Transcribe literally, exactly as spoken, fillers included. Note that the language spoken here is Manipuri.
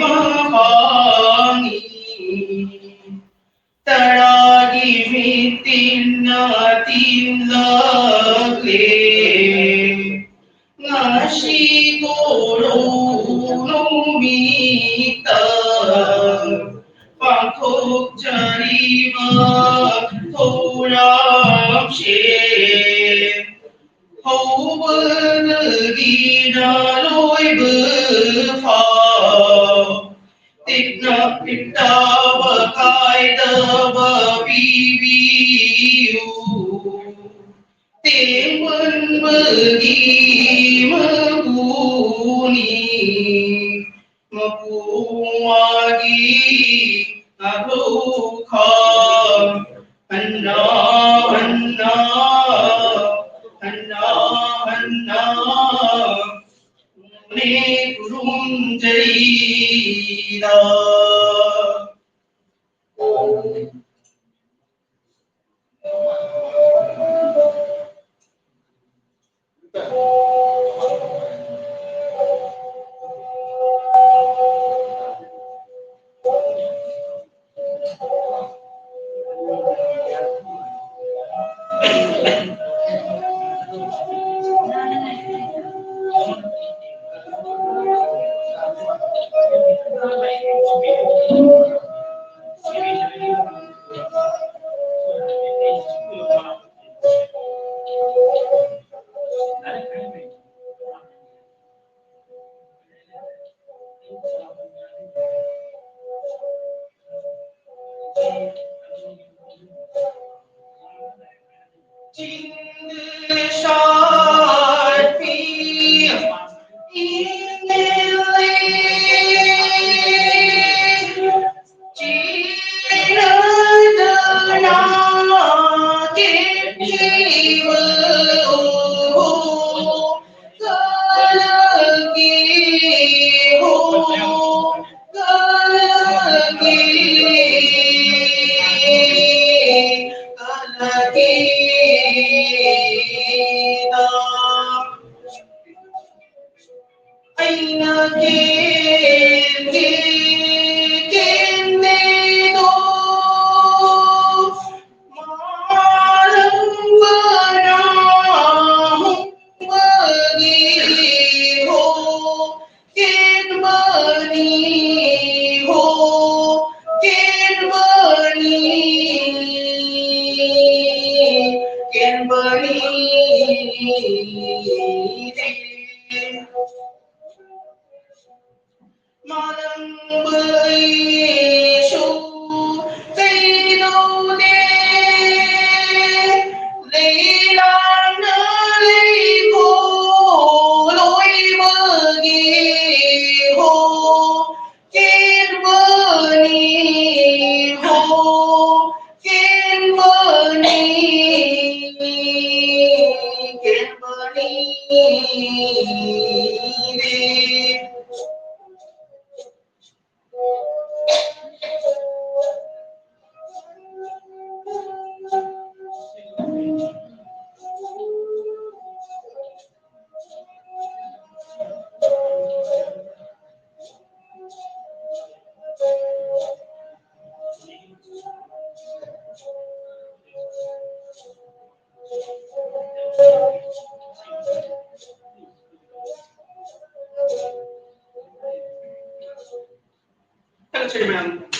ꯃꯍꯥꯅꯤ ꯇꯔꯥꯒꯤ ꯃꯤꯇꯤꯟꯅ ꯇꯤꯟꯂꯛꯂꯦ꯫ ꯉꯁꯤ ꯀꯣꯔꯧ ꯅꯨꯃꯤꯠꯇ ꯄꯥꯡꯊꯣꯛꯆꯔꯤꯕ ꯊꯧꯔꯝꯁꯦ ꯍꯧꯕꯗꯒꯤꯅ ꯂꯣꯏꯕ ꯐꯥꯎ ꯇꯤꯛꯅ ꯄꯤꯛꯇꯕ ꯀꯥꯏꯗꯕ ꯄꯤꯕꯤꯌꯨ꯫ ꯇꯦꯡꯕꯟꯕꯒꯤ ꯃꯄꯨꯅꯤ ꯃꯄꯨꯋꯥꯒꯤ ꯉꯥꯛꯂꯨꯈꯥ꯫ ꯍꯟꯅ ꯍꯟꯅ ꯍꯟꯅ ꯍꯟꯅ ꯅꯦ ꯈꯨꯔꯨꯝꯖꯔꯤꯗ꯫ ꯀꯦꯟꯗꯦꯗꯣ ꯃꯥꯂꯪꯕꯅ ꯍꯨꯝꯕꯒꯤ ꯍꯣ ꯀꯦꯟꯕꯅꯤ ꯍꯣ ꯀꯦꯟꯕꯅꯤ ꯀꯦꯟꯕꯅꯤ ꯔꯦ꯫ ꯃꯥꯂꯪꯕ ꯂꯩꯁꯨ ꯀꯩꯗꯧꯗꯦ, ꯂꯩꯂꯥꯡꯅ ꯂꯩꯈꯣ ꯂꯣꯏꯕꯒꯤ ꯍꯣ ꯀꯦꯟꯕꯅꯤ ꯍꯣ ꯀꯦꯟꯕꯅꯤ ꯀꯦꯟꯕꯅꯤ ꯔꯦ꯫ Hello, children.